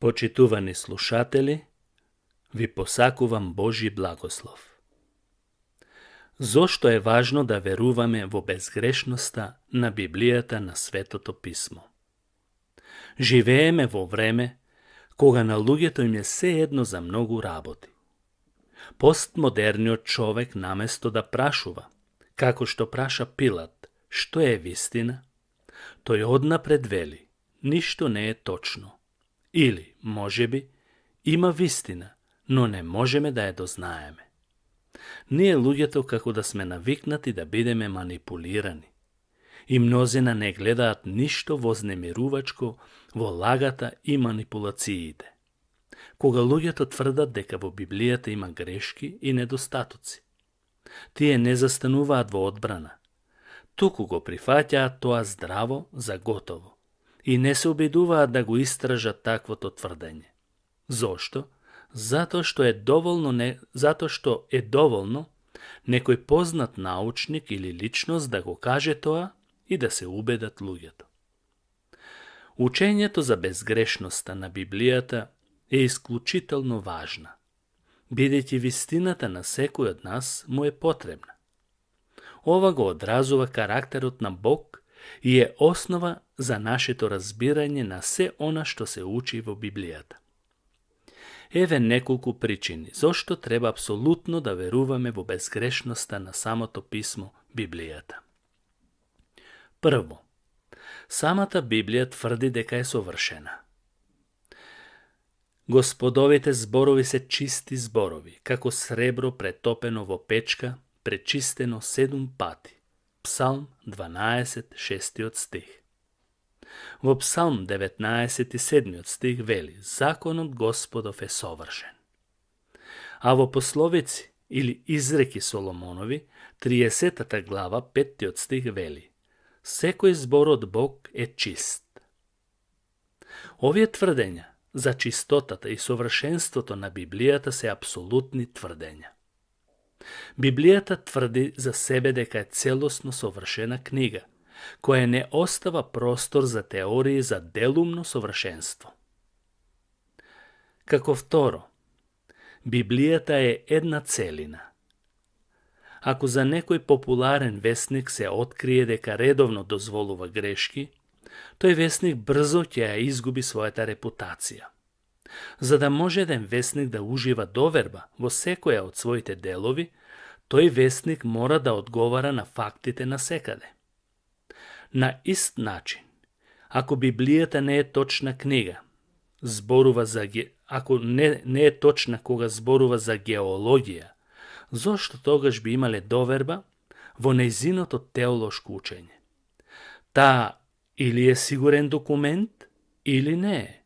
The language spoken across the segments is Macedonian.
Почитувани слушатели, ви посакувам Божи благослов. Зошто е важно да веруваме во безгрешноста на Библијата на Светото Писмо? Живееме во време кога на луѓето им е сеедно за многу работи. Постмодерниот човек наместо да прашува, како што праша Пилат, што е вистина, тој однапред вели, ништо не е точно. Или, можеби, има вистина, но не можеме да ја дознаеме. Ние луѓето како да сме навикнати да бидеме манипулирани. И мнозина не гледаат ништо вознемирувачко во лагата и манипулациите. Кога луѓето тврдат дека во Библијата има грешки и недостатоци, тие не застануваат во одбрана, туку го прифаќаат тоа здраво за готово и не се обидуваат да го истражат таквото тврдење. Зошто? Затоа што е доволно некој познат научник или личност да го каже тоа и да се убедат луѓето. Учењето за безгрешноста на Библијата е исклучително важна, бидејќи вистината на секој од нас му е потребна. Ова го одразува карактерот на Бог и е основа за нашето разбирање на се она што се учи во Библијата. Еве неколку причини зошто треба апсолутно да веруваме во безгрешноста на самото писмо Библијата. Прво, самата Библија тврди дека е совршена. Господовите зборови се чисти зборови, како сребро претопено во печка, пречистено 7 пати. Псалм 12, 6 стих. Во Псалм 19, 7 стих вели: законот Господов е совршен. А во Пословици или изреки Соломонови, 30 глава, 5 стих вели: секој збор од Бог е чист. Овие тврдења за чистотата и совршенството на Библијата се апсолутни тврдења. Библијата тврди за себе дека е целосно совршена книга, која не остава простор за теории за делумно совршенство. Како второ, Библијата е една целина. Ако за некој популарен весник се открие дека редовно дозволува грешки, тој весник брзо ќе ја изгуби својата репутација. За да може еден весник да ужива доверба во секоја од своите делови, тој весник мора да одговара на фактите насекаде. На ист начин, ако Библијата не е точна книга, ако не е точна кога зборува за геологија, зошто тогаш би имале доверба во нејзиното теолошко учење? Таа или е сигурен документ, или не е.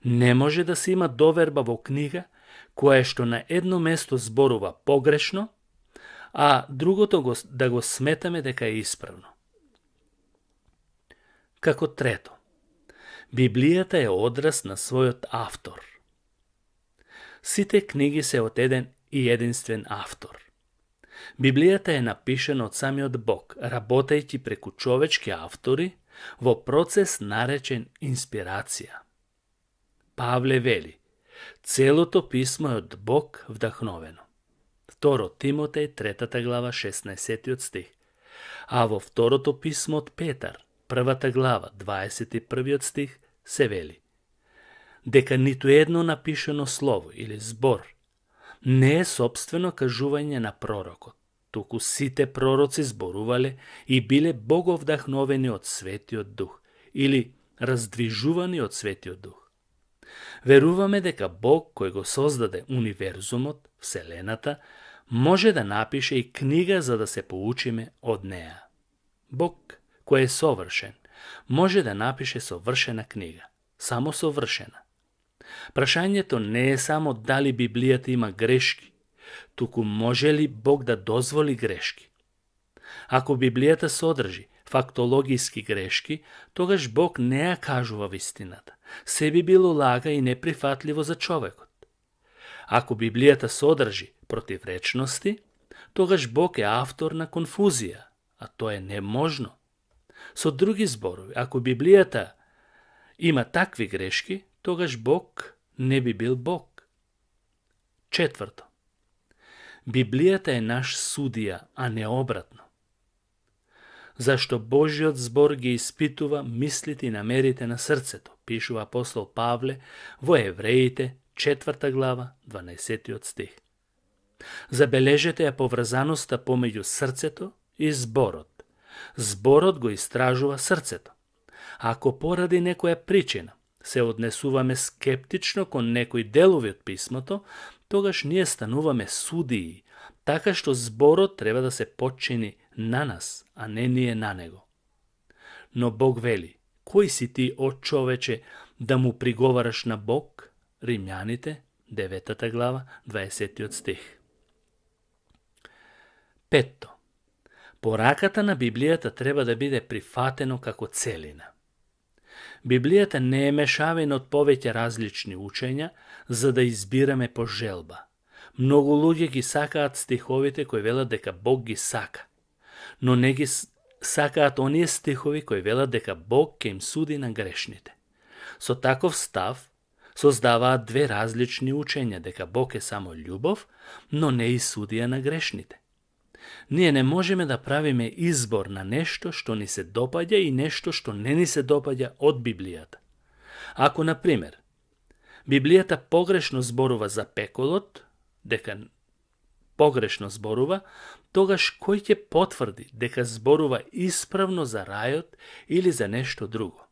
Не може да се има доверба во книга која што на едно место зборува погрешно, а другото да го сметаме дека е исправно. Како трето, Библијата е одраз на својот автор. Сите книги се од еден и единствен автор. Библијата е напишана од самиот Бог, работејќи преку човечки автори во процес наречен инспирација. Павле вели: целото писмо е од Бог вдахновено. 2 Тимотеј 3 глава 16 стих. А во второто писмо од Петар 1 глава 21 стих се вели: дека ниту едно напишано слово или збор не е сопствено кажување на пророкот, туку сите пророци зборувале и биле боговдахновени од Светиот Дух или раздвижувани од Светиот Дух. Веруваме дека Бог кој го создаде универзумот, Вселената, може да напише и книга за да се поучиме од неа. Бог кој е совршен може да напише совршена книга, само совршена. Прашањето не е само дали Библијата има грешки, туку може ли Бог да дозволи грешки. Ако Библијата содржи фактологиски грешки, тогаш Бог не ја кажува вистината. Се би било лага и неприфатливо за човекот. Ако Библијата содржи противречности, тогаш Бог е автор на конфузија, а тоа е неможно. Со други зборови, ако Библијата има такви грешки, тогаш Бог не би бил Бог. Четврто. Библијата е наш судија, а не обратно. Зашто Божиот збор ги испитува мислите и намерите на срцето, пишува апостол Павле во Евреите, 4 глава, 12 стих. Забележете ја поврзаноста помеѓу срцето и зборот. Зборот го истражува срцето. Ако поради некоја причина се однесуваме скептично кон некои делови од писмото, тогаш ние стануваме судии, така што зборот треба да се подчини на нас, а не ние на него. Но Бог вели, кој си ти, о човече, да му приговараш на Бог? Римјаните, 9 глава, 20 стих. Петто. Пораката на Библијата треба да биде прифатено како целина. Библијата не е мешавина од повеќе различни учења за да избираме по желба. Многу луѓе ги сакаат стиховите кои велат дека Бог ги сака, но не ги сакаат оние стихови кои велат дека Бог ќе им суди на грешните. Со таков став создаваат две различни учења дека Бог е само љубов, но не и судија на грешните. Ние не можеме да правиме избор на нешто што ни се допаѓа и нешто што не ни се допаѓа од Библијата. Ако, например, Библијата погрешно зборува за пеколот, дека погрешно зборува, тогаш кој ќе потврди дека зборува исправно за рајот или за нешто друго?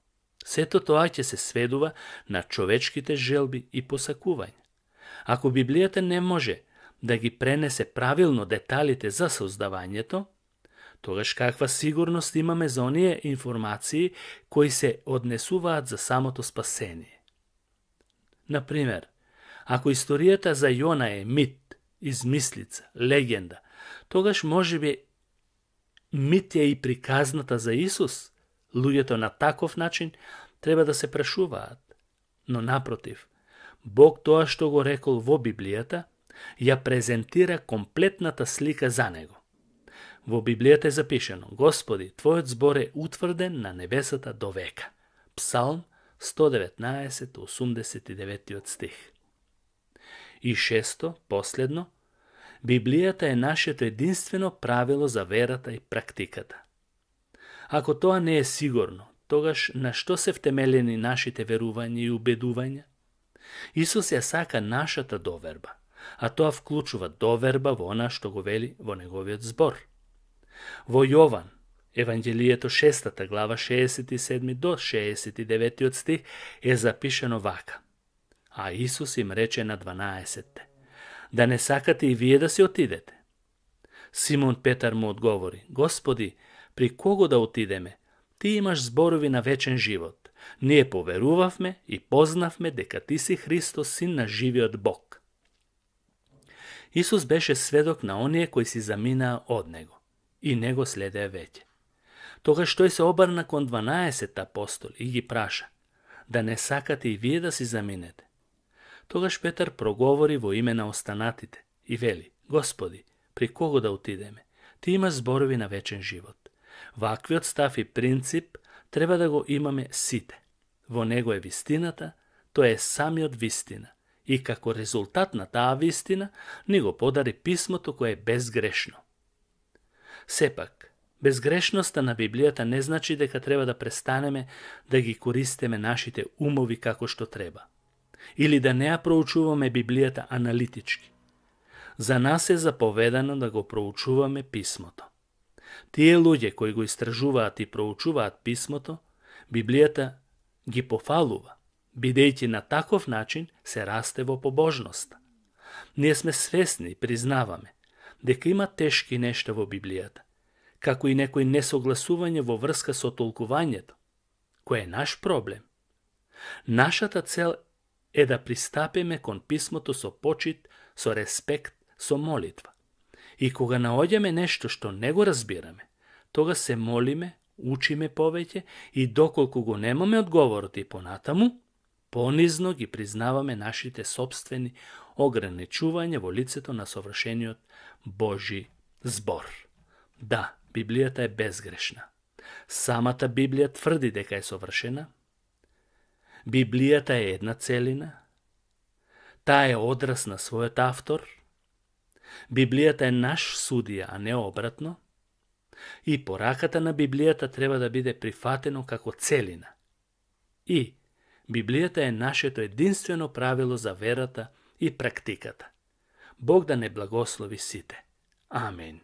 Сето тоа ќе се сведува на човечките желби и посакувања. Ако Библијата не може да ги пренесе правилно деталите за создавањето, тогаш каква сигурност имаме за оние информации кои се однесуваат за самото спасение? Например, ако историјата за Јона е мит, измислица, легенда, тогаш можеби мит е и приказната за Исус. Луѓето на таков начин треба да се прашуваат. Но напротив, Бог тоа што го рекол во Библијата, ја презентира комплетната слика за него. Во Библијата е запишено: Господи, Твојот збор е утврден на небесата до века. Псалм 119, 89 стих. И шесто, последно, Библијата е нашето единствено правило за верата и практиката. Ако тоа не е сигурно, тогаш на што се втемелени нашите верувања и убедувања? Исус ја сака нашата доверба, а тоа вклучува доверба во она што го вели во неговиот збор. Во Јован, Евангелието 6 глава 67 до 69 стих е запишено вака. А Исус им рече на 12-те: да не сакате и вие да си отидете? Симон Петар му одговори: Господи, при кого да отидеме? Ти имаш зборови на вечен живот. Ние поверувавме и познавме дека ти си Христос, син на живиот Бог. Исус беше сведок на оние кои си заминаа од него и него следеа веќе. Тогаш тој се обрна кон 12 апостоли и ги праша: да не сакате и вие да си заминете? Тогаш Петар проговори во име на останатите и вели: Господи, при кого да отидеме? Ти имаш зборови на вечен живот. Ваквиот став и принцип треба да го имаме сите. Во него е вистината, тој е самиот вистина. И како резултат на таа вистина, ни го подари писмото кое е безгрешно. Сепак, безгрешноста на Библијата не значи дека треба да престанеме да ги користиме нашите умови како што треба. Или да не ја проучуваме Библијата аналитички. За нас е заповедано да го проучуваме писмото. Тие луѓе кои го истражуваат и проучуваат писмото, Библијата ги пофалува, бидејќи на таков начин се расте во побожноста. Ние сме свесни и признаваме дека има тешки нешта во Библијата, како и некои несогласување во врска со толкувањето, кој е наш проблем. Нашата цел е да пристапиме кон писмото со почит, со респект, со молитва. И кога наоѓаме нешто што не го разбираме, тога се молиме, учиме повеќе и доколку го немаме одговорот и понатаму, понизно ги признаваме нашите собствени ограничувања во лицето на совршениот Божи збор. Да, Библијата е безгрешна. Самата Библија тврди дека е совршена. Библијата е една целина. Таа е одраз на својот автор. Библијата е наш судија, а не обратно. И пораката на Библијата треба да биде прифатено како целина. И Библијата е нашето единствено правило за верата и практиката. Бог да не благослови сите. Амин.